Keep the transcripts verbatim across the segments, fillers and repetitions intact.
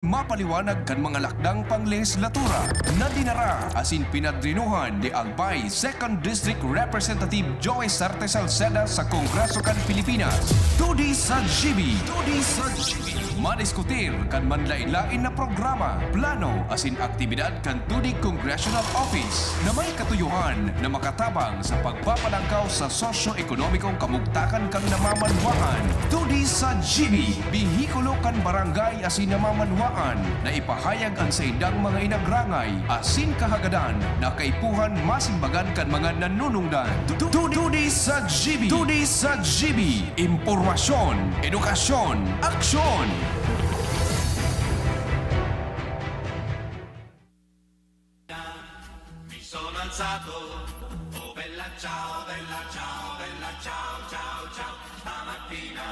mapaliwanag kan mga lakdang panglehislatura na dinara asin pinadrinuhan ni Albay Second District Representative Joey Sarte Salceda sa Kongreso kan Pilipinas. Todi sa G B. Todi sa G B. Madiskutir kan manlain-lain na programa, plano asin aktibidad kan Todi Congressional Office na may katuyohan na makatabang sa pagpapalangkaw sa sosyo-ekonomikong kamugtakan kan namamanwaan. Todi sa G B, behikulo kan barangay asin namamanwaan na ipahayag an saindang mga inagrangay asin kahagadan na kaipuhan masimbagan kan mga nanunungdan. Tu-, tu-, Todi sa G B! Todi sa G B! Impormasyon, edukasyon, aksyon! Mi sono alzato, oh bella ciao, bella ciao, bella ciao, ciao, ciao. Stamattina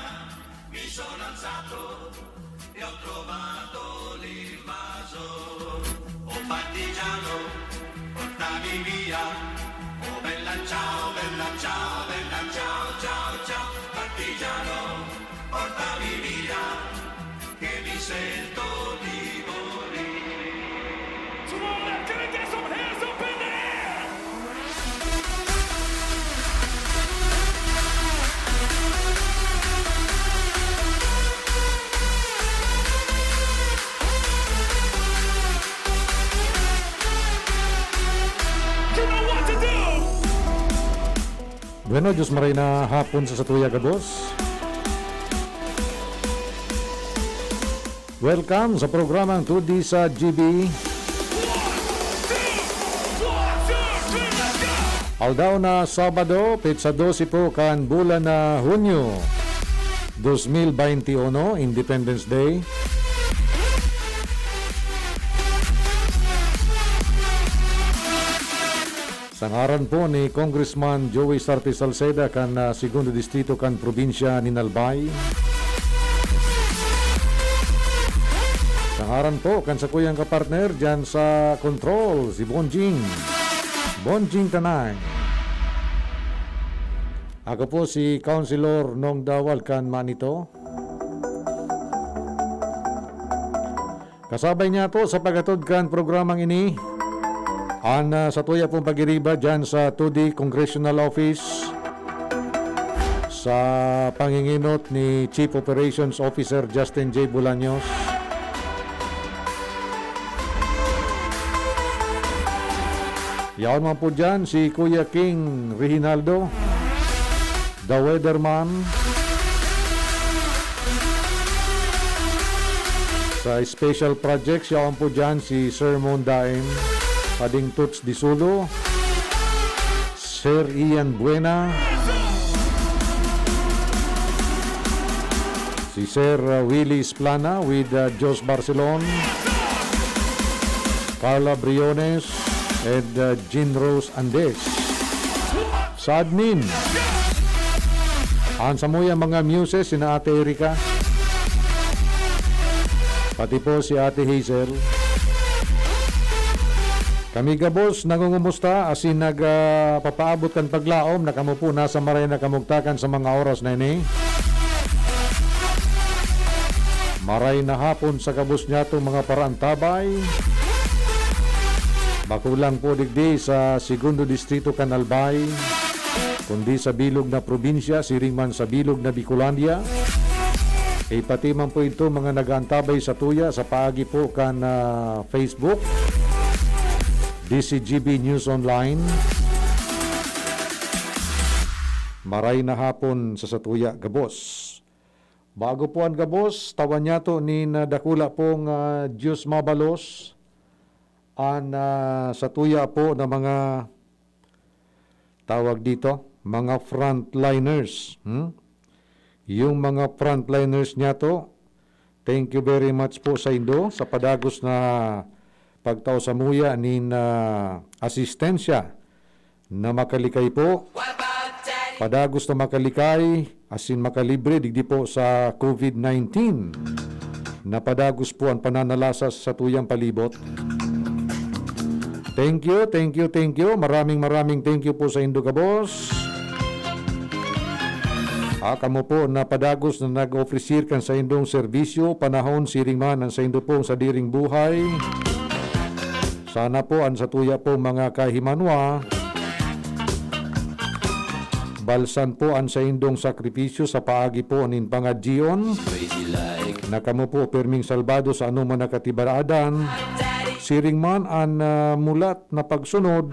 mi sono alzato e ho trovato l'invaso. Oh partigiano, portami via. Oh bella ciao, bella ciao, bella ciao, ciao, ciao. Partigiano, portami via, che mi sento di morire. Come on, now, can I get some hands up in the air? You know what to do! Bueno, Diyos maray na hapon sa satuya gabos. Welcome sa programang Todi sa G B. Aldaw na Sabado, petsa dose po kan bulan na Hunyo, dos mil baynte uno, Independence Day. Sa ngaran po ni Congressman Joey Sarte Salceda kan, ah, Segundo Distrito kan probinsya nin Albay. Sa ngaran po kan sakuyang kapartner dyan sa control, si Bonjing. Bonjing Tanay. Ako po si Councilor Nong Dawal kan Manito. Kasabay niyato sa paghatod kan programang ini, an, ah, satuya pong pagiriba dyan sa Todi Congressional Office, sa panginginot ni Chief Operations Officer Justin J Bolaños. Yaon man po dyan si Kuya King Reginaldo, The Weatherman. Sa special projects, yaon po dyan si Sir Mon Daen, Pading Toots Disulo, Sir Ian Buena, si Sir, uh, Willie Splana with, uh, Jos Barcelon, Carla Briones, and, uh, Jean Rose Andes. Sa admin, an samuyang mga muses, sina Ate Erika, pati po si Ate Hazel. Kami gabos nangungumusta asin nag, ah, papaabot kan paglaom na kamo po nasa maray na kamugtakan sa mga oras na ini. Maray na hapon sa gabos nyatong mga paraantabay. Bako lang po digdi sa Segundo Distrito kan Albay, kundi sa bilog na probinsya, siring man sa bilog na Bicolandia. E pati man po ito mga nag-aantabay satuya sa paagi po kan, ah, Facebook, D C G B News Online. Maray na hapon sa satuya gabos. Bago po an gabos, tawan niyato nin, ah, dakula pong, ah, Diyos mabalos, an, ah, satuya po na mga, tawag dito, mga frontliners, hmm? Yung mga frontliners niyato, thank you very much po sa indo sa padagos na pagtao samuya nin, ah, asistensya na makalikay po. Padagos na makalikay asin makalibre digdi po sa COVID nineteen. Na padagos po an pananalasa sa satuyang palibot. Thank you, thank you, thank you. Maraming, maraming thank you po sa indo gabos. Ah, kamo po na padagos na nag-ofrisir kan saindong serbisyo, panahon, siring man an saindo pong sadiring buhay. Sana po an satuya pong mga kahimanwa, balsan po an saindong sakripisyo sa paagi po nin pangadyion, na kamo po perming salbado sa anoman na katibaraadan, siring man an, ah, mulat na pagsunod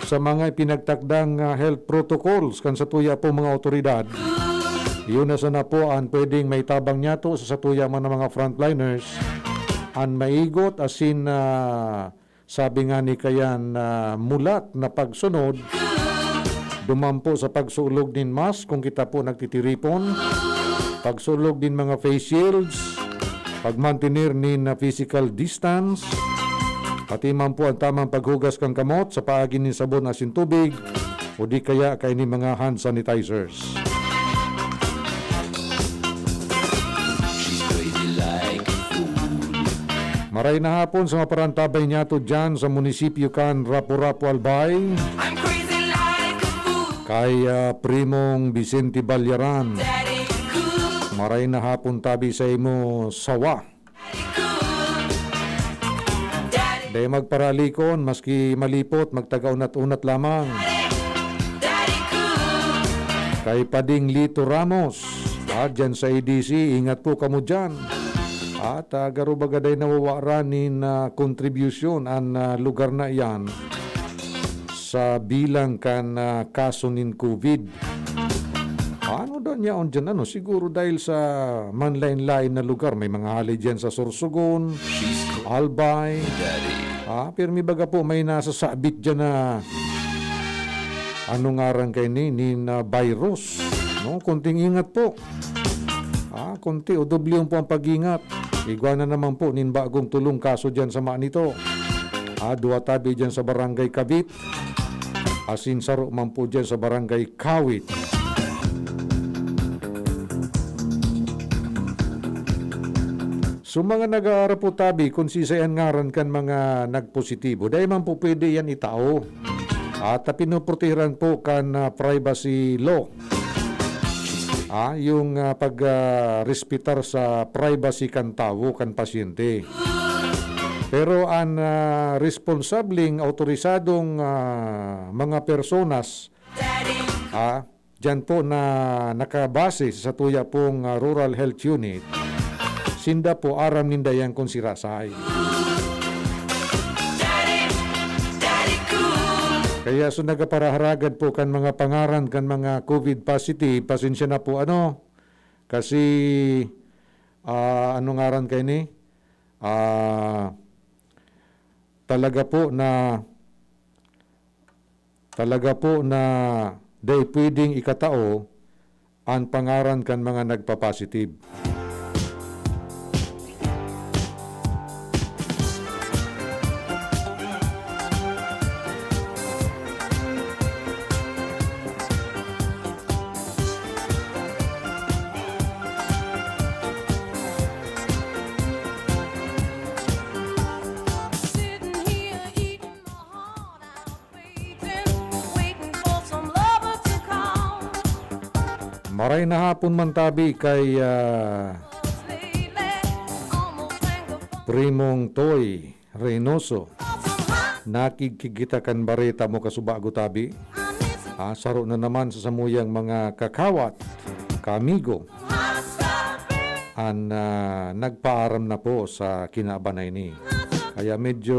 sa mga ipinagtakdang, ah, health protocols kan satuya pong mga awtoridad. Iyo na sana po an pwedeng maitabang niyato sa satuya man na mga frontliners, an maigot asin, ah, sabi nga ni kayan, ah, mulat na pagsunod, duman po sa pagsulog nin mask kung kita po nagtitiripon, pagsulog nin mga face shields, pagmantener nin, ah, physical distance, pati man po ang tamang paghugas kan kamot sa paagi nin sabon asin tubig, o di kaya kaini mga hand sanitizers. Maray na hapon sa maparantabay niyato dyan sa munisipyo kan Rapu-Rapu, Albay. Kay, ah, Primong Vicente Balyaran. Maray na hapon tabi sa imo, sawa. Dai magparalikon, maski malipot, magtaga-unat-unat lamang. Kay Pading Lito Ramos, ah, dyan sa A D C, ingat po kamo dyan. At, ah, garo baga dai nawawaran nin, ah, kontribusyon an, ah, lugar na iyan sa bilang kan, ah, kaso nin COVID. Ano daw niya on dyan, ano? Siguro dahil sa manlain-lain na lugar, may mga hali dyan sa Sorsogon, Albay. Ah, pero may baga po, may nasasabit dyan na, ano ngaran kaini, nin, ah, virus, no? Konting ingat po. Ah, konti o doblehon po ang pag-ingat. Igwa na naman po nin bagong tulong kaso dyan sa Manito. Ah, duwa tabi dyan sa Barangay Cavit. Asin saro man po dyan sa Barangay Kawit. So, mga nag-aarapo tabi kung sisay an ngaran kan mga nagpositibo, dai man po pwede yan itao. At, ah, pinoprotehiran po kan, ah, privacy law. Ah, yung, ah, pag, ah, respetar sa privacy kan tawo, kan pasyente. Pero an, ah, responsabling, awtorisadong, ah, mga personas, ah, diyan po na nakabase sa satuya pong, ah, Rural Health Unit, sinda po aram ninda yan kung sirasay. Kaya so nagaparaharagad po kan mga pangaran kan mga COVID positive, pasensya na po, ano, kasi, ah, ano ngaran kaini? Ah, talaga po na, talaga po na dai pwedeng ikatao an pangaran kan mga nagpa-positive. Maray na hapon man tabi kay, ah, Primong Toy Reynoso. Nakikigkita kan bareta mo kasubago tabi. Ah, saro na naman sa samuyang mga kakawat, kaamigo, an, ah, nagpaaram na po sa kinaban na ini. Kaya medyo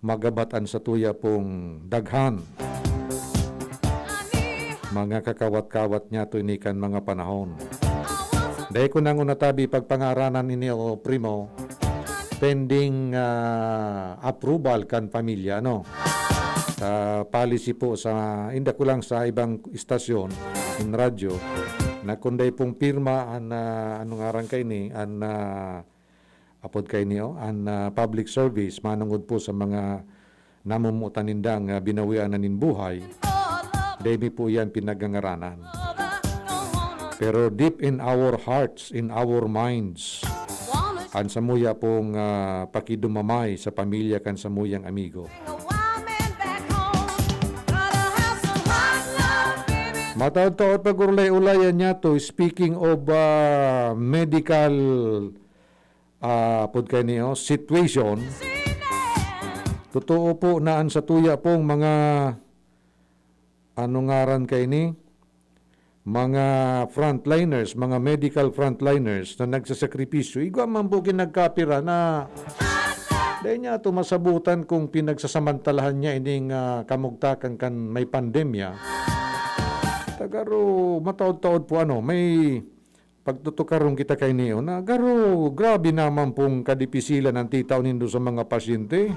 magabat an satuya pong daghan. Mga kakawat-kawat niyato ini kan mga panahon. Dai ko nang unatabi pagpangaranan ini o primo, pending, ah, approval kan pamilya, ano? Sa policy po sa, inda ko lang sa ibang istasyon, in radyo, na kung dai pong pirma an, ah, ano ngaran kaini, an, ah, apod kaini, oh, an, ah, public service, manongod po sa mga namomotan nindang, ah, binawian na nin buhay, dai mi po iyan pinagngangaranan. Pero deep in our hearts, in our minds, an samuya pong, ah, pakidumamay sa pamilya kan samuyang amigo. Mataod-taod pag-ulay-ulayan niya to, speaking of, ah, medical, ah, pod kayo niyo, situation, totoo po na an satuya pong mga, ano ngaran kaini? Mga frontliners, mga medical frontliners na nagsasakripisyo, igwa man po kin nagkapira na dai niya to masabutan kung pinagsasamantalahan niya ining, ah, kamugtakan kan may pandemya. Tagaro, mataod-taod po, ano, may pagtutukaron kita kaini, oh, na garo, grabe naman pong kadipisilan ang titao nindo sa mga pasyente.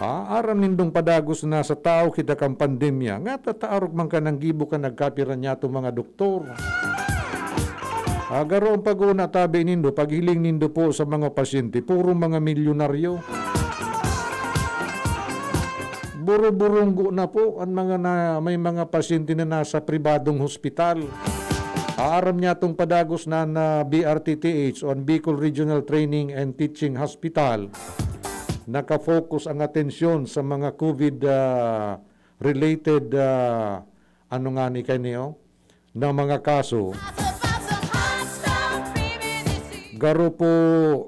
Ah, aram nindong padagos na sa tao kita kan pandemya, nga tataarog man ka nang gibo ka nagkapira niyato mga doktor. Ah, garo ang pag-una tabi nindo, paghiling nindo po sa mga pasyente, puro mga milyonaryo. Buro-burunggo na po ang mga na, may mga pasyente na nasa pribadong hospital. Aaram niya tong padagos na, na B R T T H o ang Bicol Regional Training and Teaching Hospital. Naka-focus ang atensyon sa mga COVID, ah, related, ah, ano nga ni kayo niyo, na mga kaso. Garo po,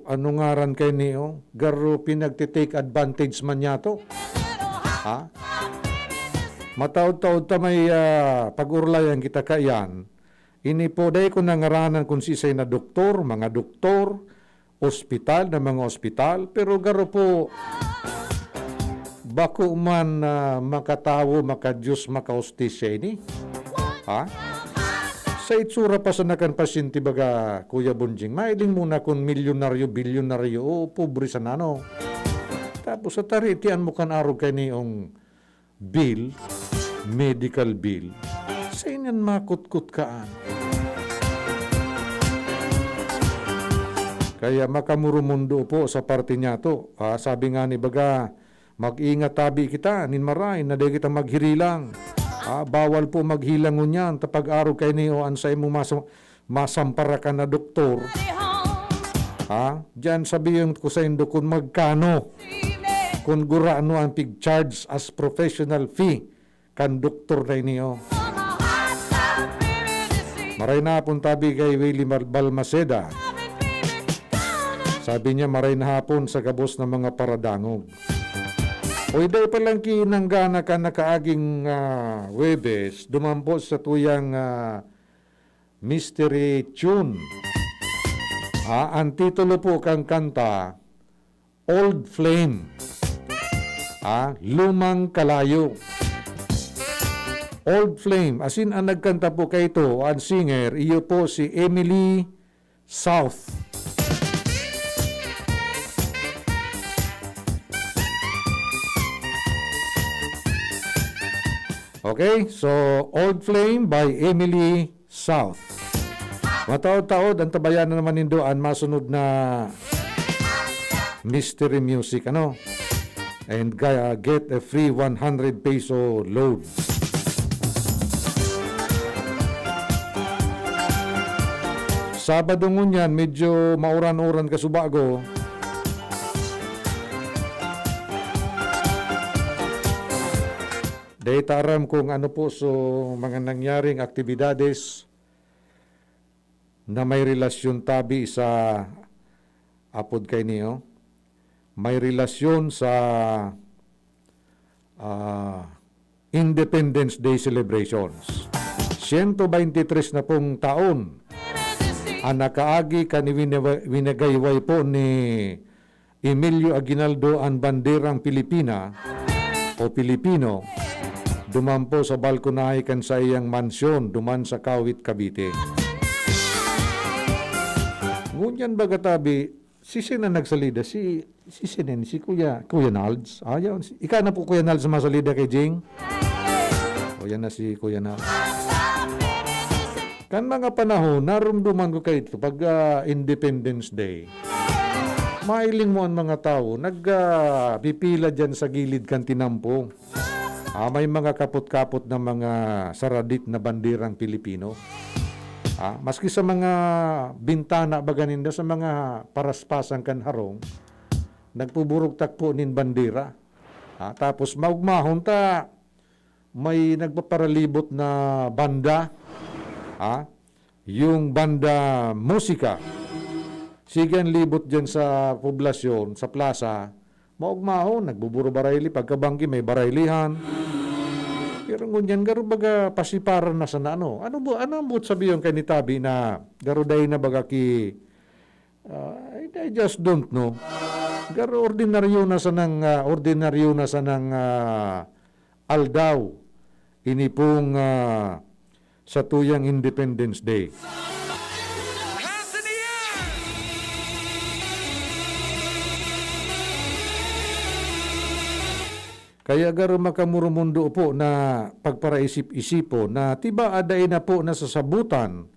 ano ngaran kayo niyo? Garo pinagti-take advantage man niya to. Ha? Mataod-taod ta may, ah, pag-urlayan kita kaiyan. Ini po, dai ko nangaranan kung sisay na doktor, mga doktor, ospital, na mga ospital, pero garo po, bako man, ah, makatawo, makadiyos, makahustisya ini. Ha? Sa itsura pa sana kan pasyente, baga, Kuya Bonjing, mailing mo na kung milyonaryo, bilyonaryo, o pobre sana, no? Tapos sa taritian mo kan arog kayo niyong bill, medical bill, sa inyan makutkot kaan. Kaya makamurumundo po sa parte niya to. Ah, sabi nga ni baga, "Mag-ingat tabi kita, nin maray, na dai kita maghirilang." Ah, bawal po maghilang ngunyan, ta pag-arog kayo niyo an saimo maso-, masamparakan na doktor. Ha? Diyan sabihin ko saindo kun magkano, kun gurano an pig-charge as professional fee kan doktor na ini, oh. Maray na hapon tabi kay Willy Mal-, Balmaceda. Sabi niya, "Maray na hapon sa gabos na mga paradangog." Oy, dai pa lang kinanggana kan nakaaging, ah, Huwebes, duman po sa tuyang, ah, mystery tune. Ah, ang titulo po kan kanta, Old Flame. Ah, Lumang Kalayo. Old Flame, asin ang nagkanta po kaito, ang singer, iyo po si Emily South. Okay, so Old Flame by Emily South. Mataod-taod, antabayan na naman nindo an masunod na mystery music, ano? And ga-, get a free one hundred peso load. Sabado ngunyan, medyo mauran-uran kasubago. Dai ta aram kung ano po so mga nangyaring aktibidades na may relasyon tabi sa apod kay niyo, may relasyon sa, ah, Independence Day celebrations. Siyento baynte tres na pong taon ang nakaagi kan iwinawa-, winagayway po ni Emilio Aguinaldo an banderang Pilipina o Pilipino duman po sa balkonahe kan saiyang mansyon duman sa Kawit, Cavite. Ngunyan baga tabi, siisay na nagsalida? Si, si sinin, si Kuya, Kuya Nalds. Ah, yan. Si, ika na po, Kuya Nalds, masalida kay Jing. O, yan na si Kuya Nalds. Kan mga panahon, narumduman ko kaito pag, ah, Independence Day. Mailing mo ang mga tawo, nag, ah, pipila diyan sa gilid kan tinampo. Ah, may mga kapot-kapot na mga saradit na banderang Pilipino. Ah, maski sa mga bintana baga ninda, sa mga paraspasan kan harong, nagpuburugtak po nin bandera. Ah, tapos maugmahon ta, may nagpaparalibot na banda, ha? Yung banda musika. Sige an libot diyan sa poblasyon, sa plaza, maogmahon, nagbuburo barayli, pagkabanggi may baraylihan. Pero ngunyan, garo baga pasiparan na sana, ano? Ano bu-, ano ang buot sabiyon kay ni Tabi na garo dai na baga ki, ah, I, I just don't know. Garo ordinaryo na sanang, ah, ordinaryo na sanang, ah, aldaw. Ini pong, ah, satuyang Independence Day. Kaya garo makamurumundo po na pagparaisip-isipon na tiba dai na po nasasabutan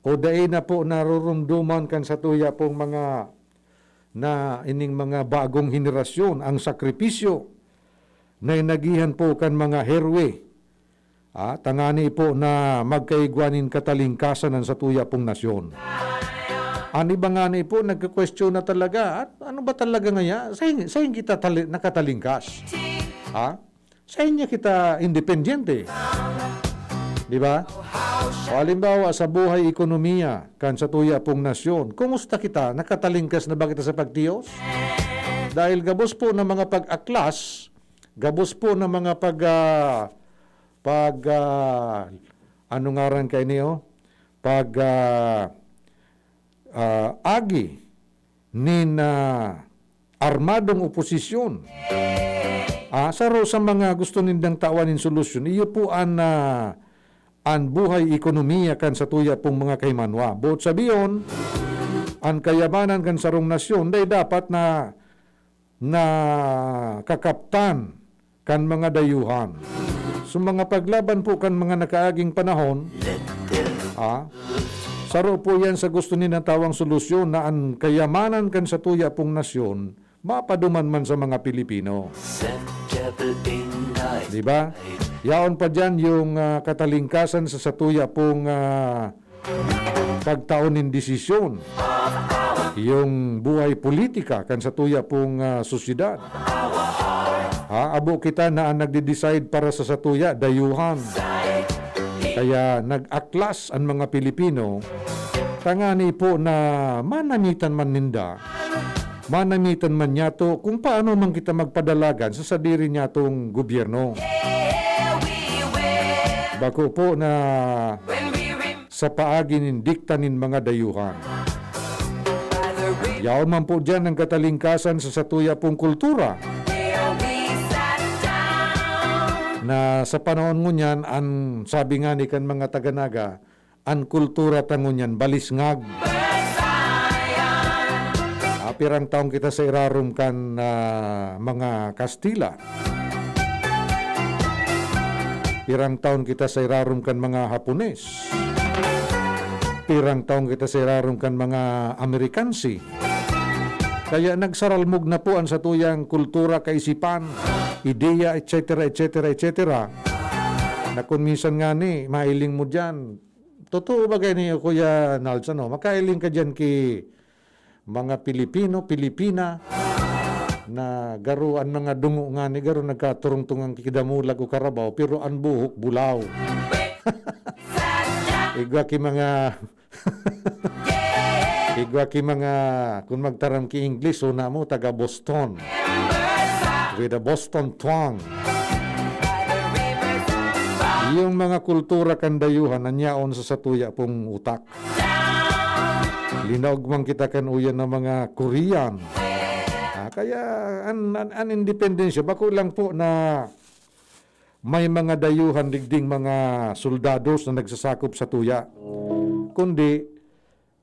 o dai na po narurumduman kan satuya pong mga na ining mga bagong henerasyon ang sakripisyo na inagihan po kan mga herwe. Ah, tangani po na magkaigwa nin katalingkasan an satuya pong nasyon. An iba ngani po nagkukwestiyon na talaga, "At ano ba talaga ngaya? Sain, sain kita tali-, nakatalingkas? Ha? Sain niya kita independyente?" Di ba? O halimbawa, sa buhay ekonomiya kan satuya pong nasyon, kumusta kita? Nakatalingkas na ba kita sa pagtiyos? Dahil gabos po ng mga pag-aklas, gabos po ng mga pag, ah, pag, ah, ano ngaran kaini, oh? Pag, ah, ah, agi nin, ah, armadong oposisyon. Ah, saro sa mga gusto nindang tawan nin solusyon, iyo po an, ah, an buhay ekonomiya kan satuya pong mga kahimanwa. Boot sabihon, an kayamanan kan sarong nasyon dai dapat na, na kakaptan kan mga dayuhan. So, mga paglaban po kan mga nakaaging panahon, ah, saro po yan sa gusto ni na tawang solusyon na an kayamanan kan satuya pong nasyon mapaduman man sa mga Pilipino. Di ba? Yaon pa dyan yung, ah, katalingkasan sa satuya pong, ah, pagtao nin desisyon, yung buhay politika kan satuya pong, ah, sosyedad. Ha, abo kita na an nagde-decide para sa satuya, dayuhan. Kaya nag-aklas an mga Pilipino, tangani po na manamitan man ninda, manamitan man niyato kung paano man kita magpadalagan sa sadiri niyatong gobyerno. Bako po na sa paagi nin dikta nin mga dayuhan. Yaon man po diyan ang katalingkasan sa satuya pong kultura. Na sa panahon ngunyan, an sabi nga ni kan mga taga-Naga, an kultura ta ngunyan balisngag. Ah, pirang taon kita sa irarom kan, ah, mga Kastila. Pirang taon kita sa irarom kan mga Hapones. Pirang taon kita sa irarom kan mga Amerikansi. Kaya nagsaralmog na po an satuyang kultura, kaisipan, ideya, et cetera, et cetera, et cetera. Na kung minsan nga ni, mailing mo diyan, totoo ba kayo ni Kuya Nalds, ano? Makailing ka diyan ki mga Pilipino, Pilipina, na garo an mga dungo ngani, garo nagkaturungtungan ki damulag o karabaw, pero an buhok bulaw. Igwa ki mga, igwa ki mga, kung magtaram ki English, una mo, taga Boston. With a Boston twang. Yung mga kultura kan dayuhan, nanyaon sa satuya pong utak. Linaog man kita kan uyan ng mga Korean. Ah, kaya an, an, an independensya, bako lang po na may mga dayuhan digding mga soldados na nagsasakop sa tuya. Kundi,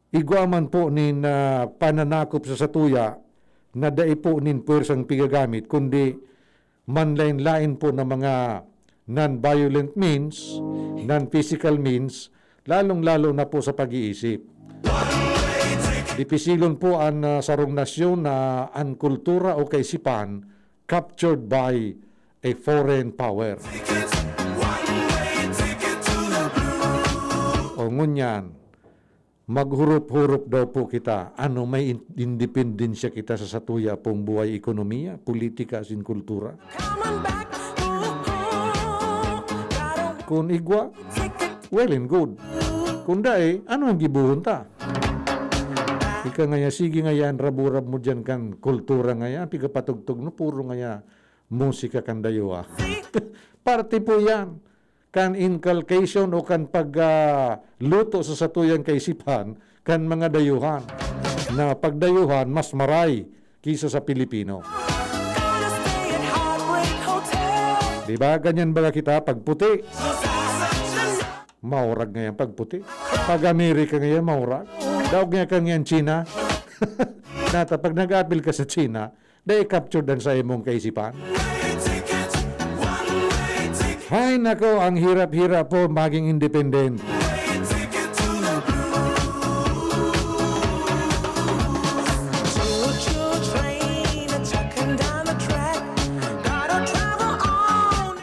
igwa man po nin, ah, pananakop sa satuya na dai po nin puwersang pigagamit, kundi manlaen-laen po na mga non-violent means, non-physical means, lalong-lalo na po sa pag-iisip. Dipisilon po an, ah, sarong nasyon na an kultura o kaisipan captured by a foreign power. O ngunyan, maghurop-hurop daw po kita. Ano, may in-, independensya kita sa satuya pong buhay ekonomiya, politika, asin kultura? Come on back, ooh, ooh. Kun igwa, well and good. Kun dai, ano ang gibohon ta? Ika ngaya, sige ngaya, an raburab mo diyan kan kultura ngaya, pigapatugtog no, puro ngaya musika kan dayuhan. Parte po yan kan inculcation o kan pag, ah, luto sa satuyang kaisipan kan mga dayuhan, na pagdayuhan mas maray kisa sa Pilipino. Di ba? Ganyan baga kita pag puti. Maurag ngayon pag puti. Pag Amerika ngayon, maurag. Daog nga ka ngayon, China. Nata, pag nag-apil ka sa China, dai captured dan sa imong kaisipan. Hay nako, ang hirap-hirap po maging independent.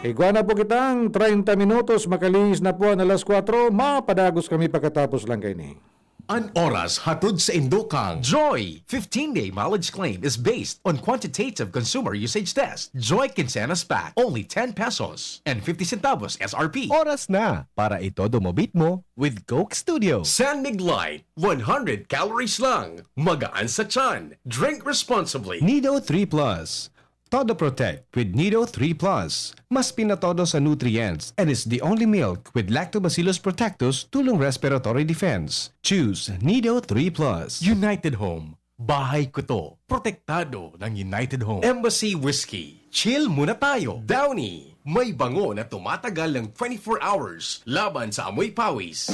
Igwa na po kitang treinta minutos, makalihis na po ang alas kwatro, mapadagos kami pagkatapos lang kaini. An oras hatod sa indo kang Joy! Fifteen-day mileage claim is based on quantitative consumer usage test. Joy Quincenas Pack, only ten pesos and fifty centavos S R P. Oras na para itodo mo beat mo with Coke Studio. San Mig Light, one hundred calories lang. Magaan sa tiyan. Drink responsibly. Nido three Plus. Todo Protect with Nido three Plus. Mas pinatodo sa nutrients and is the only milk with Lactobacillus protectus tulong respiratory defense. Choose Nido three Plus. United Home. Bahay ko to. Protektado ng United Home. Embassy Whiskey. Chill muna tayo. Downy. May bango na tumatagal ng twenty-four hours laban sa amoy pawis.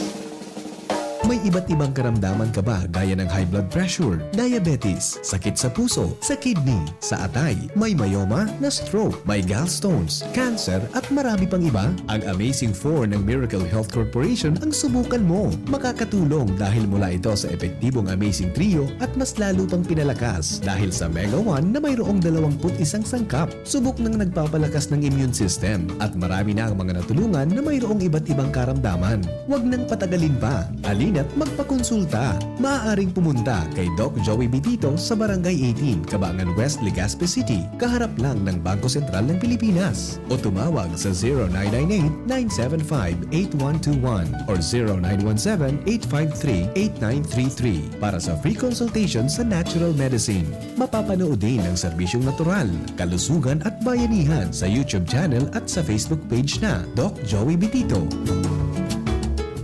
May iba't ibang karamdaman ka ba, gaya ng high blood pressure, diabetes, sakit sa puso, sa kidney, sa atay, may myoma, na-stroke, may gallstones, cancer, at marami pang iba? Ang Amazing Four ng Miracle Health Corporation ang subukan mo. Makakatulong dahil mula ito sa epektibong Amazing Trio at mas lalo pang pinalakas dahil sa Mega One na mayroong dalawampu't isang sangkap. Subok nang nagpapalakas ng immune system at marami na ang mga natulungan na mayroong iba't ibang karamdaman. Huwag nang patagalin pa. Halina't magpakonsulta. Maaaring pumunta kay Doc Joey Bitito sa Barangay eighteen, Cabangan West, Legazpi City, kaharap lang ng Bangko Sentral ng Pilipinas. O tumawag sa zero nine nine eight, nine seven five, eight one two one or zero nine one seven, eight five three, eight nine three three para sa free consultation sa natural medicine. Mapapanood din ang serbisyong natural, kalusugan at bayanihan sa YouTube channel at sa Facebook page na Doc Joey Bitito.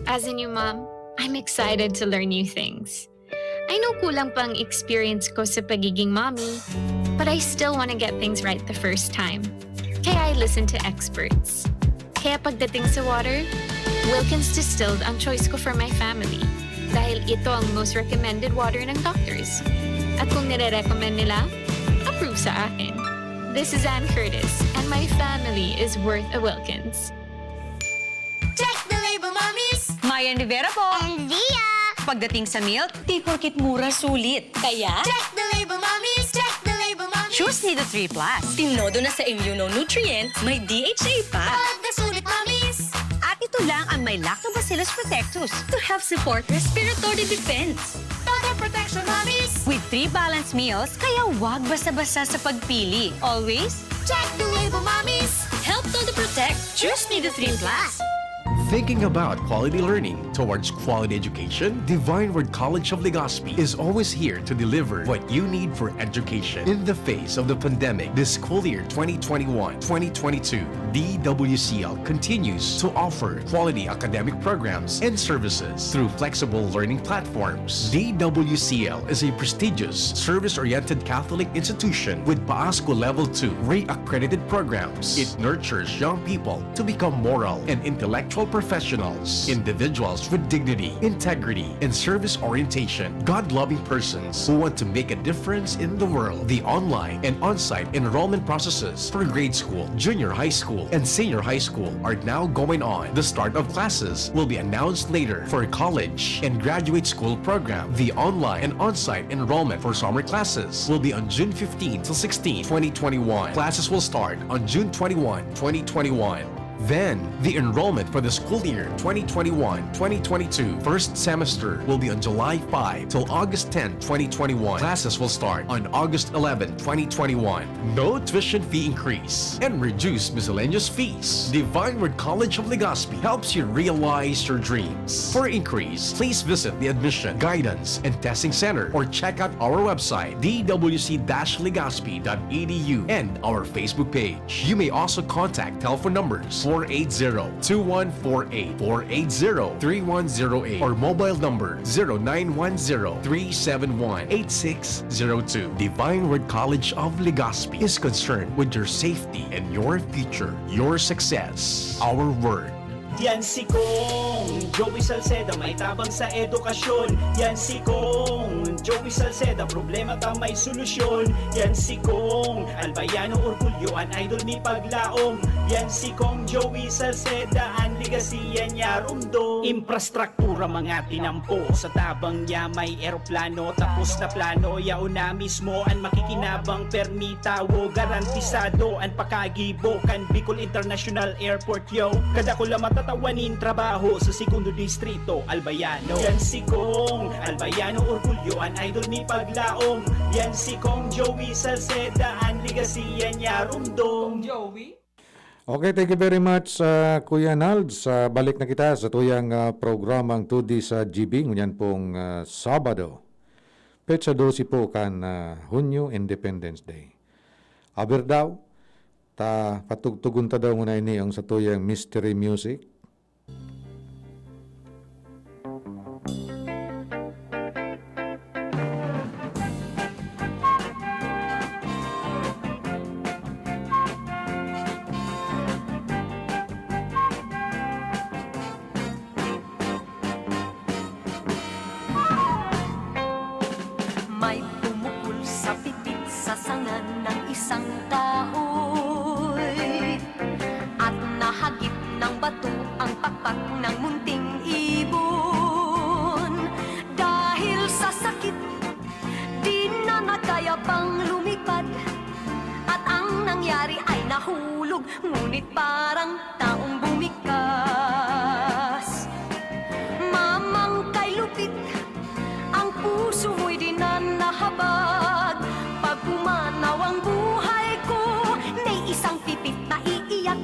As a new mom, I'm excited to learn new things. I know kulang pa ang experience ko sa pagiging mommy, but I still wanna get things right the first time. Kaya I listen to experts. Kaya pagdating sa water, Wilkins Distilled ang choice ko for my family dahil ito ang most recommended water ng doctors. At kung nire-recommend nila, approve sa akin. This is Ann Curtis, and my family is worth a Wilkins. Check the label, mommies! Mayan Rivera po! And Zia! Pagdating sa milk, di porkit mura, sulit. Kaya, check the label, mommies! Check the label, mommies! Choose Nido three Plus. Tinodo na sa immunonutrient, may D H A pa. Pag nasulit, mommies! At ito lang ang may Lactobacillus protectus to help support respiratory defense. Todo protection, mommies! With three balanced meals, kaya wag basta-basta sa pagpili. Always, check the label, mommies! Help Todo Protect. Choose Nido three Plus. Thinking about quality learning towards quality education? Divine Word College of Legazpi is always here to deliver what you need for education. In the face of the pandemic, this school year twenty twenty-one, twenty twenty-two, D W C L continues to offer quality academic programs and services through flexible learning platforms. D W C L is a prestigious, service-oriented Catholic institution with PAASCU Level two rate accredited programs. It nurtures young people to become moral and intellectual professionals, individuals with dignity, integrity, and service orientation, God-loving persons who want to make a difference in the world. The online and on-site enrollment processes for grade school, junior high school, and senior high school are now going on. The start of classes will be announced later. For college and graduate school program, the online and on-site enrollment for summer classes will be on June fifteen to sixteen, twenty twenty-one. Classes will start on June twenty-one, twenty twenty-one. Then, the enrollment for the school year twenty twenty-one twenty twenty-two first semester will be on July five till August tenth, twenty twenty-one. Classes will start on August eleventh, twenty twenty-one. No tuition fee increase and reduced miscellaneous fees. Divine Word College of Legazpi helps you realize your dreams. For inquiries, please visit the Admission, Guidance, and Testing Center or check out our website, d w c dash legazpi dot e d u, and our Facebook page. You may also contact telephone numbers four eight zero, two one four eight, four eight zero, three one zero eight, or mobile number zero nine one zero, three seven one, eight six zero two. Divine Word College of Legazpi is concerned with your safety and your future, your success, our word. Yan si Kong Joey Salceda, may tabang sa edukasyon. Yan si Kong Joey Salceda, problema ta may solusyon. Yan si Kong Albayano Orgulyo, an idol mi paglaom. Yan si Kong Joey Salceda, an legacy yan niya rumdom. Infrastruktura mga tinampo, sa tabang niya may eroplano. Tapos na plano, yaon na mismo an makikinabang. Permi tawo, garantisado an pakagibo kan Bicol International Airport. Yo, kadakula matatawa nin trabaho sa segundo distrito, Albayano. Yan si Kong Albayano Orgulyo, an idol mi paglaom. Yan si Kong Joey Salceda, an legacy yan niya rumdom. Joey? Okay, thank you very much, ah, Kuya Nald. Sa balik na kita sa tuyang, ah, programang Two D sa G B, ngunyan pong, ah, Sabado. Petsa dose po kan, ah, Hunyo, Independence Day. Aber daw, ta patugtugon ta daw muna ini ang satuyang mystery music. May pumukol sa pipit sa sanga ng isang kahoy, at nahagip ng bato ang pakpak ng munting ibon. Dahil sa sakit, di na nakaya pang lumipad, at ang nangyari ay nahulog, ngunit parang taong bumikas. Mamang kay Lupit, ang puso mo'y di na nahabag. Pag pumanaw ang buhay ko, may isang pipit na iiyak.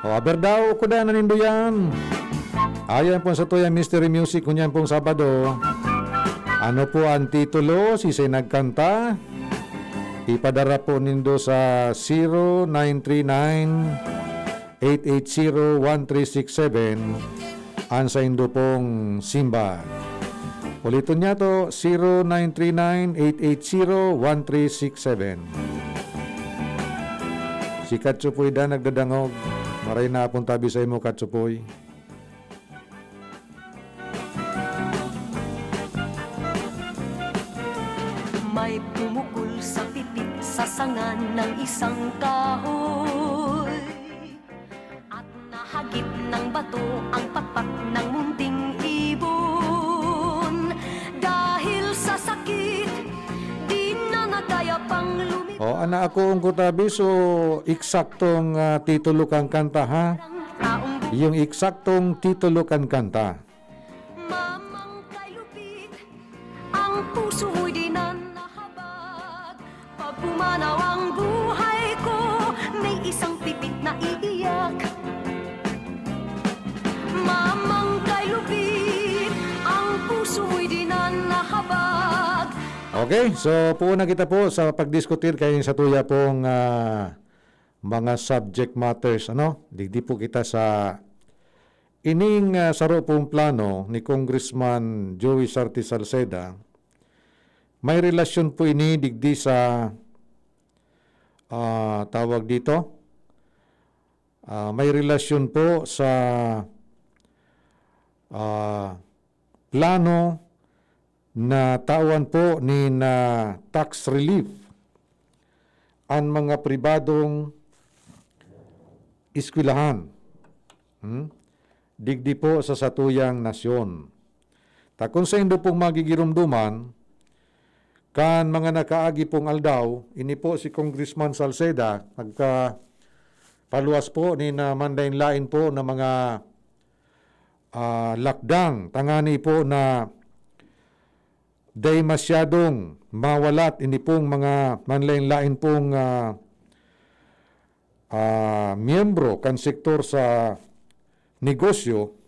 O, aber daw, kuda na nindo yan. Ayan po sa tuyang mystery music, kunyan pong Sabado. Ano po ang titulo? Sisay nagkanta? Ipadara po nindo sa zero nine three nine, eight eight zero, one three six seven. An saindo pong simbag. Uliton niya to, zero nine three nine, eight eight zero, one three six seven. Si Katsupoy da nagdadangog. Maray na apon tabi sa imo, Katsupoy. May pumukol sa pipit sa sanga ng isang kahoy, at nahagip ng bato ang pakpak ng munting ibon. Dahil sa sakit, di na nakaya pang lumi- O, ana, ako ang kutabi, so eksaktong, ah, titulo kan kanta, ha? Taong bu- Yung eksaktong titulo kan kanta. Mamang kay Lupit, ang puso mo'y di na nahabag. Pag pumanaw ang buhay ko, may isang pipit na iiyak. Mamang kay Lupit, ang puso mo'y di na nahabag. Okay, so puon na kita po sa pagdiskutir kay sa tuya pong, ah, mga subject matters, ano? Digdi po kita sa ining, ah, saro pong plano ni Congressman Joey Sarte Salceda. May relasyon po ini digdi sa, ah, tawag dito, ah, may relasyon po sa, ah, plano na tawan po nin tax relief an mga pribadong eskwelahan, hmm, digdi po sa satuyang nasyon. Ta kun saindo pong magigiromdoman, kan mga nakaagi pong aldaw, ini po si Congressman Salceda, nagka-, paluwas po nin, ah, manlain-lain po na mga, ah, lakdang, tangani po na dai masyadong mawalat ini pong mga manlain-lain pong, ah, ah, miyembro kan sektor sa negosyo,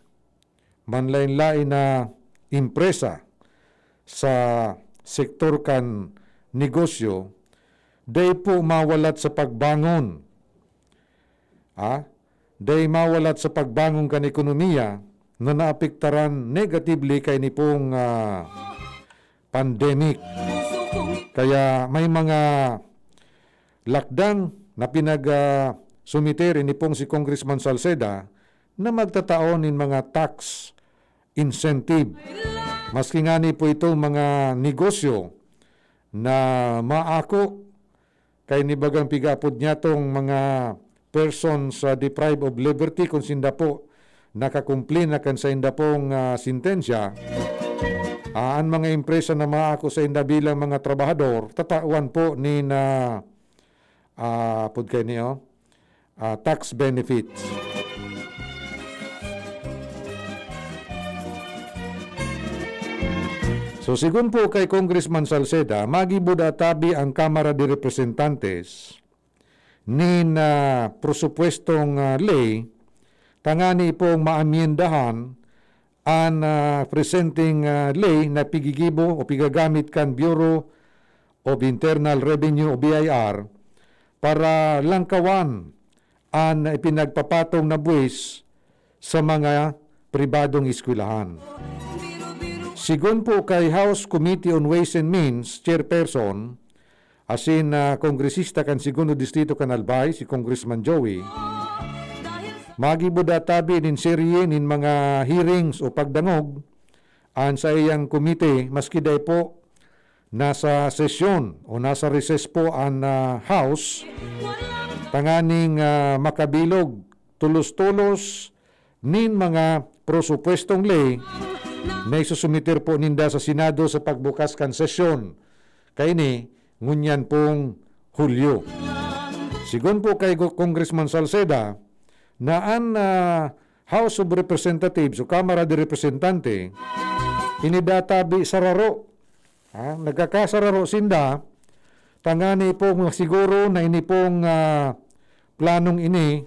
manlain-lain na empresa sa sektor kan negosyo, dai po mawalat sa pagbangon, ah, dai mawalat sa pagbangon kan ekonomiya na naapektaran negatively kaini pong, ah, pandemic. Kaya may mga lakdang na pinag, ah, sumiter ini pong si Congressman Salceda na magtatao nin mga tax incentive. Maski ngani po itong mga negosyo na maako, kaini bagang pigaapod niya tong mga persons, ah, deprived of liberty, kung sinda po nakakumpli na kan sainda pong, ah, sentensya, ah, an mga empresa na maako sainda bilang mga trabahador, tatawan po nin, ah, ah, apod kaini, oh, ah, tax benefits. So, sigon po kay Congressman Salceda, magibo daa tabi ang Kamara de Representantes nin, ah, presupuestong, ah, ley, tangani pong maamyendahan an, ah, presenteng, ah, ley na pigigibo o pigagamit kan Bureau of Internal Revenue o B I R para langkawan an ipinagpapatong na buwis sa mga pribadong eskwelahan. Sigon po kay House Committee on Ways and Means Chairperson, asin, ah, kongresista kan Segundo Distrito kan Albay, si Congressman Joey, magibo daa tabi nin serye nin mga hearings o pagdangog an saiyang komite, maski dai po nasa sesyon o nasa recess po an, ah, House, tanganing, ah, makabilog tolos-tolos nin mga presupuestong ley na isusumiter po ninda sa Senado sa pagbukas kan sesyon kaini ngunyan pong Hulyo. Sigon po kay Go-, Congressman Salceda, na an, ah, House of Representatives o Kamara de Representante, ini daa tabi sararo. Ha? Nagkakasararo sinda, tangani pong siguro na ini pong, ah, planong ini,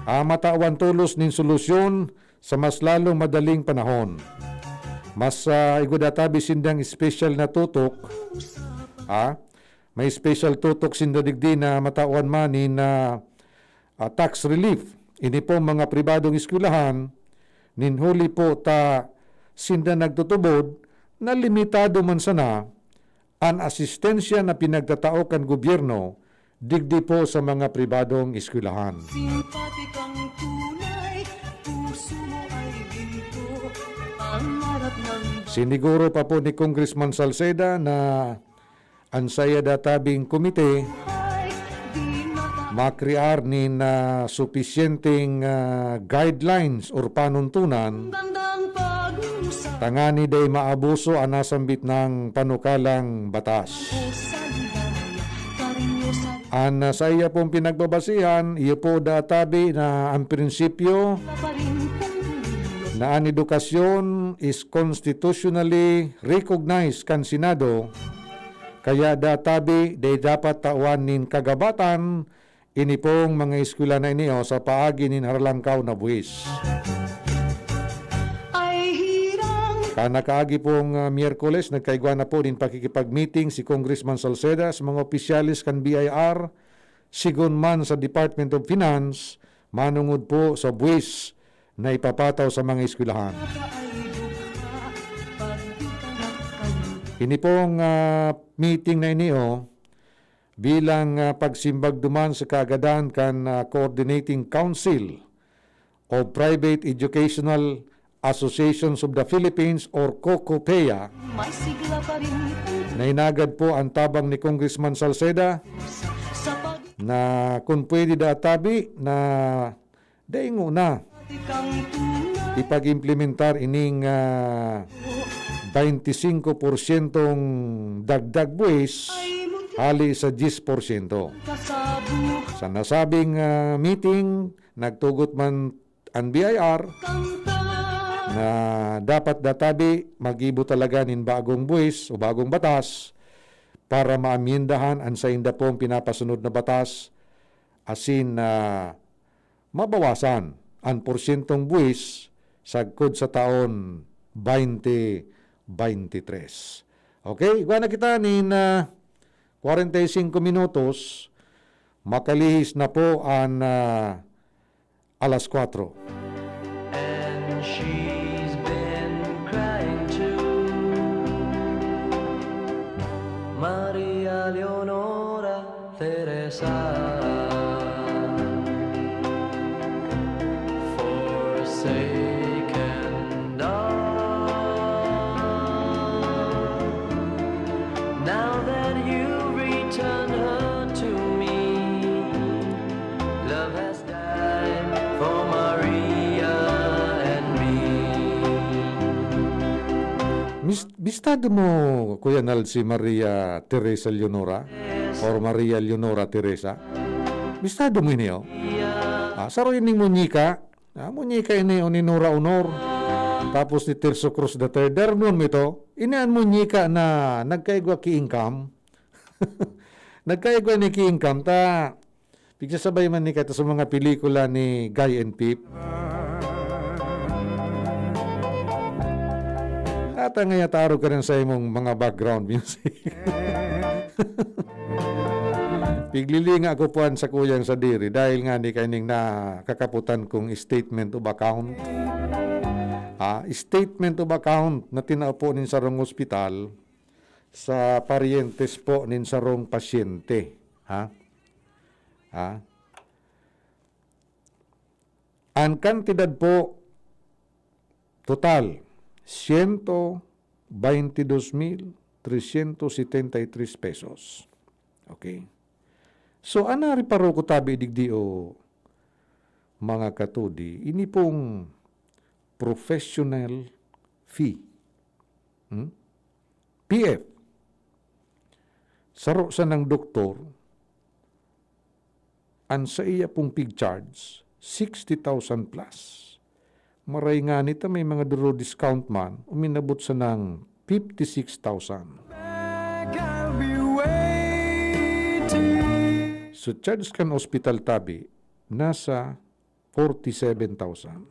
ah, matawan tolos nin solusyon sa mas lalong madaling panahon. Mas, ah, igwa daa tabi sindang espesyal na tutok, ah, may special tutok sinda digdi na matawan man nin, ah, ah, tax relief. Ini po mga pribadong eskwelahan, nin huli po ta sinda nagtutubod na limitado man sana an asistensya na pinagtatao kan gobyerno digdi po sa mga pribadong eskwelahan. Simpatikang tunay, puso mo ay ginto, pangarap ng Siniguro pa po ni Congressman Salceda na an saiya daa tabing komite makrear nin, ah, supisyenteng, ah, guidelines or panuntunan tangani dai maabuso an nasambit na panukalang batas. An, ah, saiya pong pinagbabasihan, iyo po daa tabi na ang prinsipyo na an edukasyon is constitutionally recognized kan Senado, kaya daa tabi dai dapat tawan nin kagabatan ini pong mga eskwela na ini, o, sa paagi nin haralangkaw na buwis. Ay, hirang. Kan nakaagi pong, ah, Miyerkules, nagkaigwa na po nin pakikipag-meeting si Congressman Salceda sa mga opisyales kan B I R, sigon man sa Department of Finance, manongod po sa buwis na ipapataw sa mga eskwelahan. Ini pong, ah, meeting na ini, o, bilang, ah, pagsimbag duman sa kaagadan kan, ah, Coordinating Council of Private Educational Associations of the Philippines or COCOPEA, May sigla pa rin. Nainagad po ang tabang ni Congressman Salceda Sa pag- na kung pwede daa tabi na dai ngona ipag-implementar ining, ah, bainti singko porsyentong dagdag buwis hali sa diyes porsyento. Sa nasabing, ah, meeting, nagtugot man an B I R na dapat databi maggibo talaga nin bagong buwis o bagong batas para maamyendahan an sainda pong pinapasunod na batas asin, ah, mabawasan an porsyentong buwis sagkod sa taon bainti bainti tres. Okay, igwa na kita nin, ah, kwarenta y singko minutos. Makalihis na po an, ah, alas kwatro. And she's been crying too. Maria Leonora Teresa, forsaken of. Now that you return her to me, love has died for Maria and me. Mis-, bistado mo, Kuya Nal, si Maria Teresa Leonora? Or Maria Leonora Teresa? Bistado mo ini, oh? Ah, saro ining munyika. Ah, munyika ini ni Nora Honor. Tapos ni Tirso Cruz the third. Darnon mo ito. Ini an munyika na nagkaigwa ki income. Nagkaigwa ni ki income ta pigsasabay man ni kaito sa mga pelikula ni Guy and Pip. Ata ngaya taarog ka rin sa imong mga background music. Piglilinga ko po an sakuyang sadiri dahil nga ni kaining nakakaputan kong statement of account. Ah, statement of account na tinao po nin sarong ospital sa paryentes po nin sarong pasyente. Ha? Ha? An kantidad po total, siyento bainti dos mil tresyentos setenta y tres pesos. Okay. So, an nariparo ko tabi digdi, o mga katudi, ini pong professional fee. Hmm? P F. Saro sanang doktor, an saiya pong pig-charge, sixty thousand plus. Maray ngani ta may mga duro-discount man, uminabot sanang fifty-six thousand. So, charge kan ospital tabi, nasa forty-seven thousand.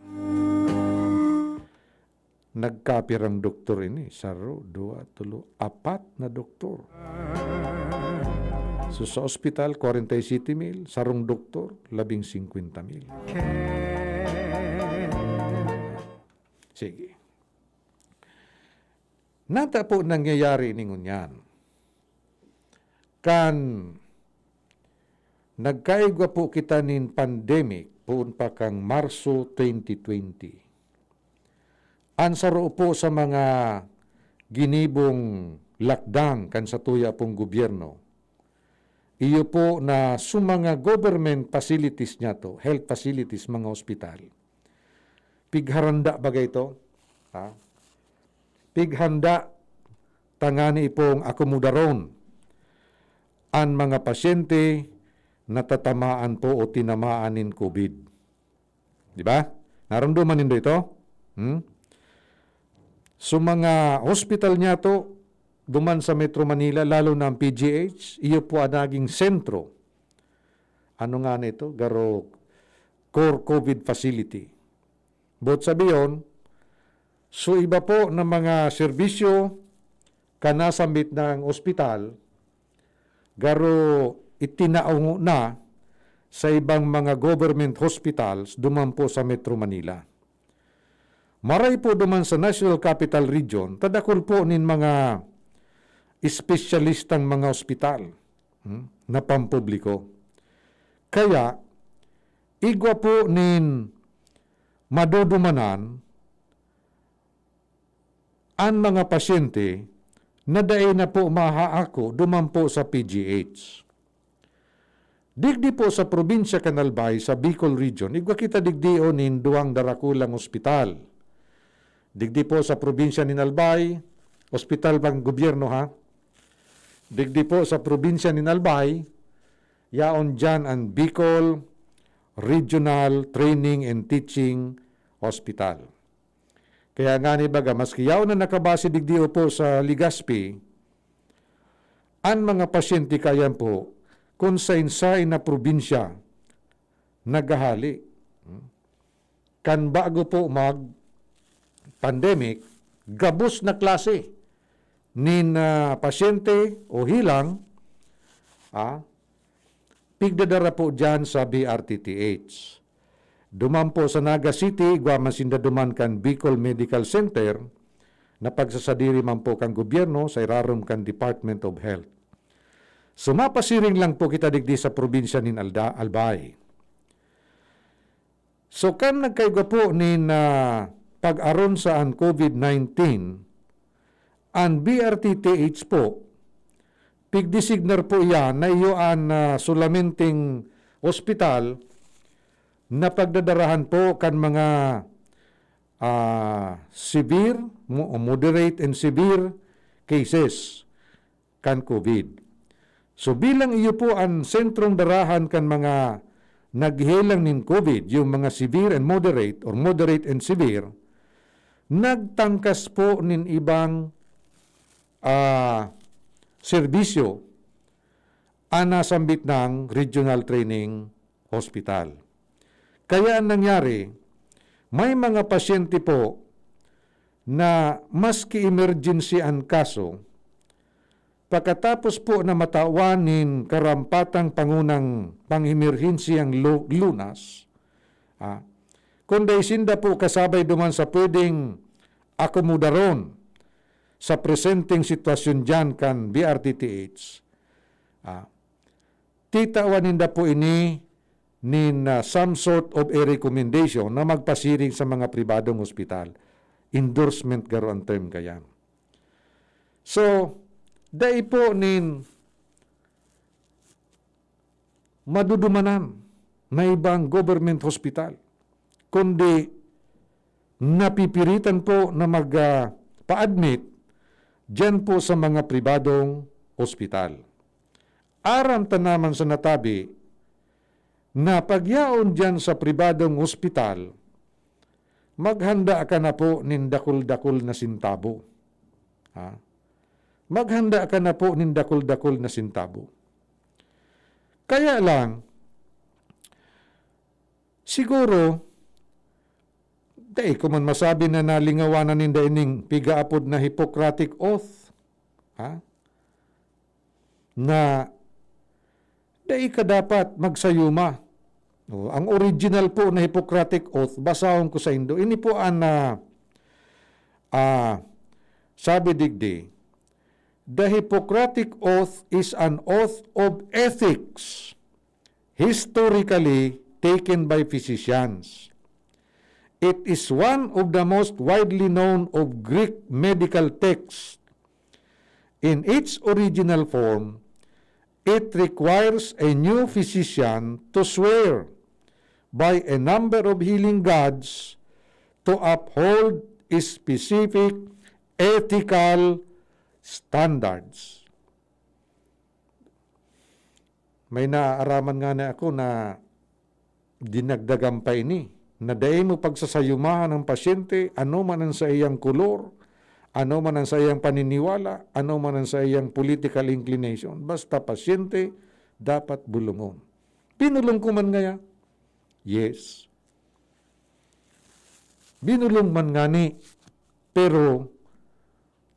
Nagkapirang doktor ini, saro, dua, tulo, apat na doktor. So, sa ospital, kwarenta y siyete mil, sarong doktor, labing singkwenta mil. Sige. Nata po nangyayari ini ngunyan. Kan nagkaigwa po kita nin pandemic, poon pa kan Marso twenty twenty. An saro po sa mga ginibong lakdang kan satuya pong gobyerno, iyo po na sa mga government facilities niyato, health facilities, mga ospital, pigharanda baga ito, ha? Pighanda tangani pong akomodaron an mga pasyente na tatamaan po o tinamaan nin COVID. Di ba? Naramdaman nindo ito? Hmm? So, mga hospital niyato, duman sa Metro Manila, lalo na ang P G H, iyo po ang naging sentro. Ano nga na ito? Garo core COVID facility. Boot sabihon, so iba po na mga serbisyo kan nasambit na ospital, garo itinaongo na sa ibang mga government hospitals duman po sa Metro Manila. Maray po duman sa National Capital Region, tadakol po nin mga espesyalistang mga ospital, hmm, na pampubliko. Kaya, igwa po nin madudumanan an mga pasyente na dai na po mahaako duman po sa P G H. Digdi po sa probinsya kan Albay, sa Bicol Region, igwa kita digdi o nin duwang darakulang ospital. Digdi po sa probinsya nin Albay, ospital pang gobyerno, ha? Digdi po sa probinsya nin Albay, yaon diyan an Bicol Regional Training and Teaching Hospital. Kaya ngani baga, maski yaon na nakabase digdi o po sa Legazpi, an mga pasyente kayan po, kun sain-sain na probinsya naghahali. Kan bago po mag-pandemic, gabos na klase nin, ah, pasyente o hilang, ah, pigdadara po diyan sa B R T T H. Duman po sa Naga City, igwa man sinda duman kan Bicol Medical Center, na pagsasadiri man po kan gobyerno sa irarom kan Department of Health. So, mapasiring lang po kita digdi sa probinsya nin Alda-, Albay. So, kan nagkaigwa po nin, ah, pag-aron sa an COVID nineteen, an B R T T H po, pigdesignar po iyan na iyo an, ah, solamenteng ospital na pagdadarahan po kan mga, ah, severe, mo-, moderate and severe cases kan COVID. So, bilang iyo po an sentrong darahan kan mga naghelang nin COVID, yung mga severe and moderate or moderate and severe, nagtangkas po nin ibang, ah, serbisyo an nasambit nang Regional Training Hospital. Kaya an nangyari, may mga pasyente po na maski emergency an kaso, pakatapos po na matawan nin karampatang pangunang pang-emerhensyang lu-, lunas, ah, kun dai sinda po kasabay duman sa pwedeng akomodaron sa presenteng sitwasyon diyan kan B R T T H, ah, titawan ninda po ini nin, ah, some sort of a recommendation na magpasiring sa mga pribadong ospital. Endorsement garo ang term kayan. So, dai po nin madudumanan na ibang government hospital, kundi napipiritan po na mag, ah, pa-admit diyan po sa mga pribadong ospital. Aram ta naman sa natabi na pagyaon diyan sa pribadong ospital, maghanda ka na po nin dakul-dakul na sentabo. Ha? Maghanda ka na po nin dakul-dakul na sentabo. Kaya lang, siguro, dai ko man masabi na nalingawanan ninda ining pigaapod na Hippocratic Oath. Ha? Na dai ka dapat magsayuma. O, ang original po na Hippocratic Oath, basahon ko saindo. Ini po an, ah, ah, sabi digdi, "The Hippocratic Oath is an oath of ethics, historically taken by physicians. It is one of the most widely known of Greek medical texts. In its original form, it requires a new physician to swear by a number of healing gods to uphold specific ethical standards." May naaaraman ngani ako na dinagdagan pa ini, na dai mo pagsasayumahan ang pasyente, ano man ang saiyang kolor, ano man ang saiyang paniniwala, ano man ang saiyang political inclination. Basta pasyente, dapat bulungon. Binulong ko man ngaya? Yes. Binulong man ngani, pero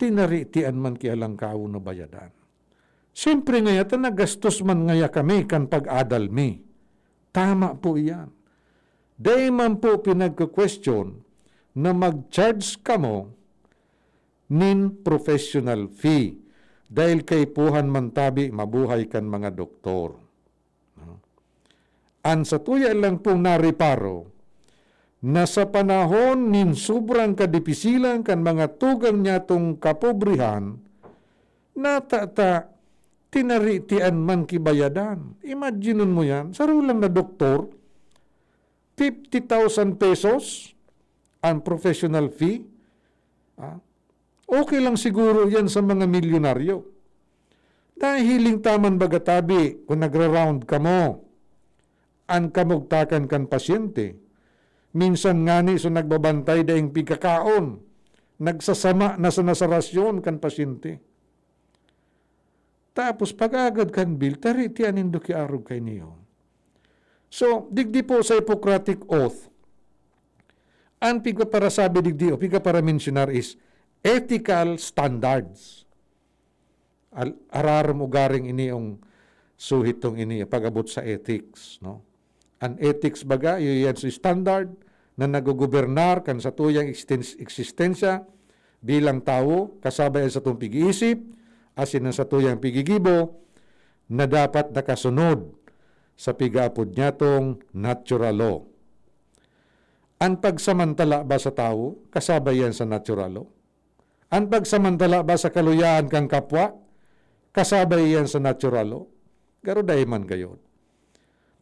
tinaritian man ki alangkawon na bayadan. Siyempre ngaya ta nagastos man ngaya kami kan pag-adal mi. Tama po iyan. Dai man po pinagko-question na mag-charge kamo nin professional fee dahil kaipuhan man tabi mabuhay kan mga doktor. No? An satuya lang pong nareparo na sa panahon nin sobrang kadipisilan kan mga tugang niyatong kapobrehan, natata tinaritian man ki bayadan. Imaginon mo yan, saro lang na doktor, fifty thousand pesos ang professional fee. Ah, okay lang siguro yan sa mga milyonaryo. Nahihiling ta man baga tabi kung nagra-round kamo an kamugtakan kan pasyente. Minsan ngani so nagbabantay daing pigkakaon, nagsasama na sana sa rasyon kan pasyente. Tapos pag-agad kan bill, taritian nindo ki arog kaini. So, digdi po sa Hippocratic Oath, ang pigpaparasabi digdi o pigpaparamensionar is ethical standards. Al-, ararom ugaring ini yung suhitong ini, pag-abot sa ethics, no? An ethics baga, iyo yan sa standard na nagugubernar kan satuyang extens-, eksistensya bilang tawo, kasabay an satong pig-iisip, asin an satuyang pigigibo na dapat nakasunod sa pigaapod nyatong natural law. An pagsamantala ba sa tawo, kasabay yan sa natural law? An pagsamantala ba sa kaluyaan kan kapwa, kasabay iyan sa natural law? Garo dai man gayod.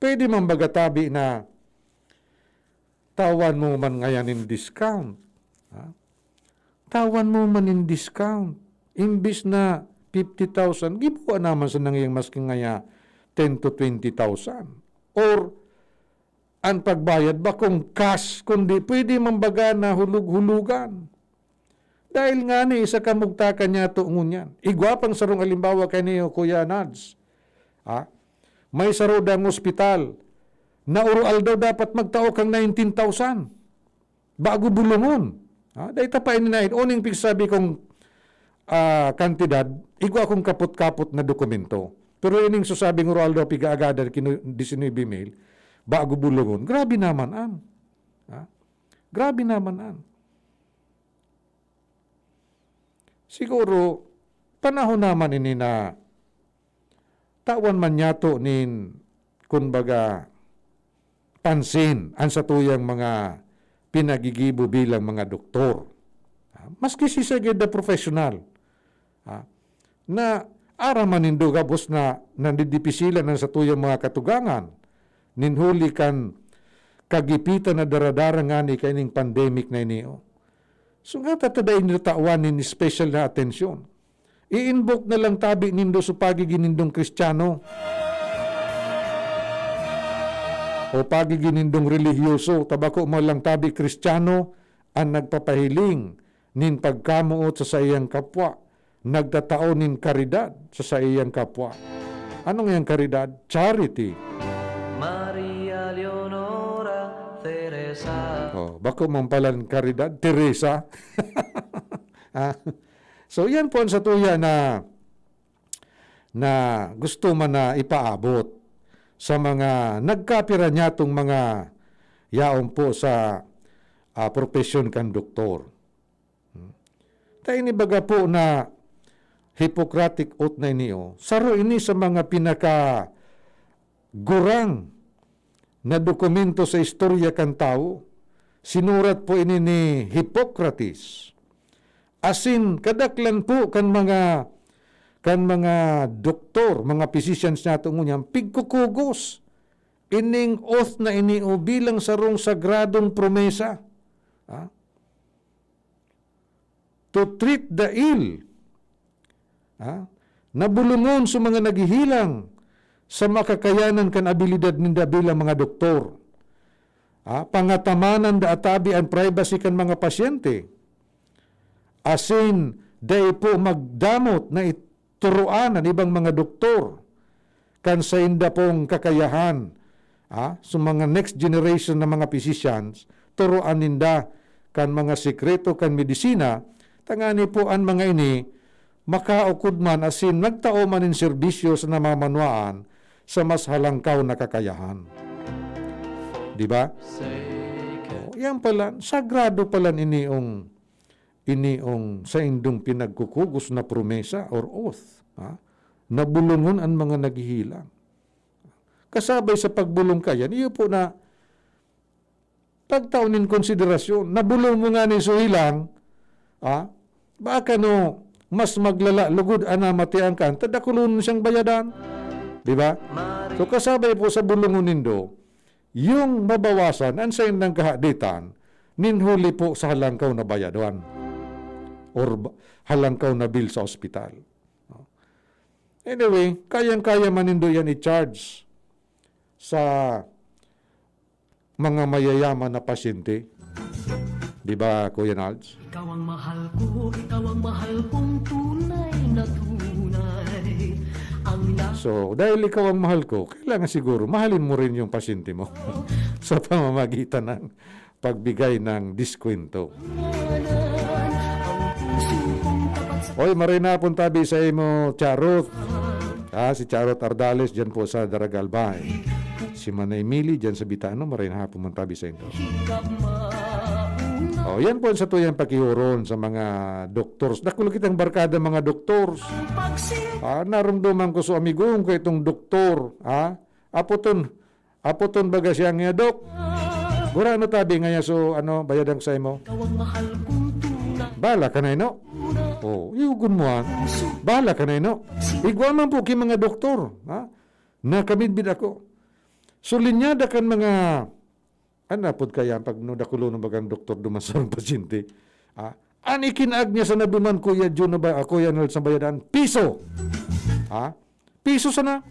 Pwede man baga tabi na tawan mo man ngayan nin discount. Ha? Tawan mo man nin discount. Imbis na fifty thousand, gibuwa naman sa nangyang maski ngaya ten to twenty thousand. Or an pagbayad bakong cash, kundi pwede man baga na hulog-hulogan. Dahil ngani, sa kamugtakan niyato ngunyan. Igwa pang sarong alimbawa kaini, Kuya Nads. Ha? May saro dang ospital na oro-aldaw dapat magtao kan nineteen thousand bago bulungon. Ha? Dai ta pa ini naid-, uning pigsabi kong, ah, kantidad, igwa akong kapot-kapot na dokumento. Pero ining susabing oro-aldaw pigaagadan kino diecinuebe mil, bago bulungon. Grabe naman an. Ha? Grabe naman an. Siguro, panahon naman ini na tawan man niyato nin, kumbaga, pansin an satuyang mga pinagigibo bilang mga doktor. Ah, maski si Seged na professional, ah, na aram man nindo gabos na nandidipisilan an satuyang mga katugangan, nin huli kan kagipitan na daradara ngani kaining pandemic na ini, oh. So, nga ta ta dai nindo tawan nin special na atensyon. I-invoke na lang tabi nindo so pagigin nindong Kristiyano o pagigin nindong relihiyoso, ta bako man lang tabi Kristiyano an nagpapahiling nin pagkamoot sa saiyang kapwa, nagtatao nin karidad sa saiyang kapwa. Anong yang karidad? Charity. Maria Leonora Teresa. Oh, bako man palan karidad, Teresa. Ah, so, yan po ang satuya na, na gusto man na ipaabot sa mga nagkapira niyatong mga yaon po sa, ah, propesyon kan doktor. Hmm. Ta ini baga po na Hippocratic Oath na ini, oh. Saro ini sa mga pinaka gurang na dokumento sa istorya kan tawo. Sinurat po ini ni Hippocrates. Asin, kadaklan po kan mga, kan mga doktor, mga physicians nato ngunyan, pigkukugos ining oath na ini o bilang sarong sagradong promesa. Ha? To treat the ill. Ha? Nabulungon sa mga naghihilang sa makakayanan kan abilidad ninda bilang mga doktor. Ha? Pangatamanan da atabi an privacy kan mga pasyente. Asin, dai po magdamot na turuan an ibang mga doktor kan sainda pong kakayahan, ah, sa mga next generation na mga physicians, turuan ninda kan mga sekreto kan medisina, tangani po an mga ini makaukod man asin nagtao man nin serbisyo sa namamanwaan sa mas halangkaw na kakayahan. Di ba? Oh, yan pala, sagrado pala ini yung ini ang saindong pinagkukugos na promesa or oath, ha? Nabulungon an mga naghihilang. Kasabay sa pagbulong kayan, iyo po na pagtao nin konsiderasyon. Nabulong mo nga ni so hilang, ha? Baka no, mas maglala lugod an namatian kan ta dakulon siyang bayadan. Di ba? So, kasabay po sa bulungon nindo, yung mabawasan an saindang kahaditan nin huli po sa halangkaw na bayadan or ba-, halangkaw na bill sa ospital. Anyway, kayang-kaya man nindo yan i-charge sa mga mayayaman na pasyente. Di ba, Kuya Nalds? Ikaw ang mahal ko, ikaw ang mahal kong tunay na tunay. Ang na- So, dahil ikaw ang mahal ko, kailangan siguro mahalin mo rin yung pasyente mo sa pamamagitan ng pagbigay ng diskwento. Ang puso kong tapat sa Oy, maray na pong tabi sa imo, Charot. Ah, si Charot Ardales, dyan po sa Daraga, Albay. Si Manay Mili, dyan sa Bitano, maray na hapon man tabi sa inyo. Oh, yan po ang satuyang pakihuron sa mga doktors. Dakul kitang barkada, mga doktors. Ah, narumduman ko so amigo ko itong doktor. Ah, apoton, apoton baga siya nga, "Dok, gurano tabi ngaya so, ano, bayadan ko sa imo?" Ikaw ang mahal kong tunay. Bala ka na, ino? Oh, yugon mo, ah. Bala ka na, ino? Igwa man po ki mga doktor, ha? Nakamidbid ako. So, linyada kan mga, ano pod kaya, pag no, dakulo no bagang doktor duman sa pasyente. Ah, an ikinag niya sa naduman, Kuya Jun, na ba, ah, Kuya Nel, sa bayadan, piso. Ha? Piso sana.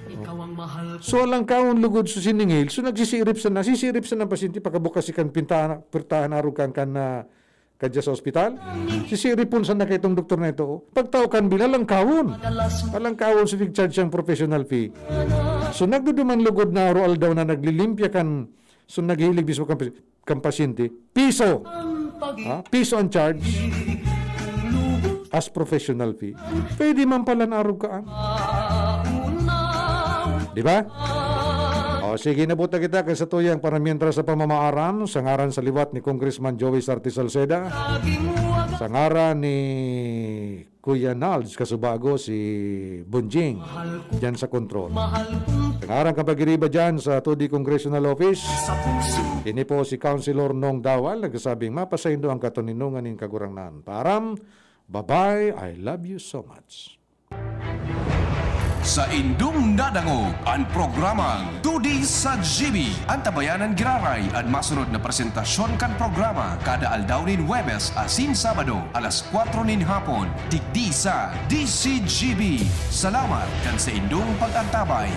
Ikaw ang mahal ko. So, alang kaon lugod sa siningil, so nagsisirip sana, sisirip sana ang pasyente, pagkabukas si kan pintahan, pirtahan arog kan, kan, ah, kadya sa ospital. Sisiripon sana kay itong doktor na ito, oh. Pagtao kan bill, alang kaon. Alang kaon, so nag-charge siyang professional fee. So, nagduduman lugod na araw-aldaw na naglilimpya kan, so naghihilig mismo kan, kan pasyente. Piso. Ha? Piso ang charge. As professional fee. Pwede man pala na arog kaan. Di ba? O, sige, nabuta kita kay sa tuyang para mientras sa pamamaaram, sa ngaran sa liwat ni Congressman Joey Sarte Salceda, sa ngaran ni Kuya Nalds Kasubago, si Bunjing, dyan sa control. Sa ngaran kan pag-iriba dyan sa two D Congressional Office, ini po si Councilor Nong Dawal, nagsasabing, "Mapasaindo ang katoninongan nin Kagurangnan." Paaram, bye-bye, I love you so much. Saindong nadangog an programang Tudi sa G B. Antabayanan giraray an masunod na presentasyon kan programa kada aldaw nin Huwebes asin Sabado, alas kwatro nin hapon, digdi sa D C G B. Salamat kan saindong pag-antabay.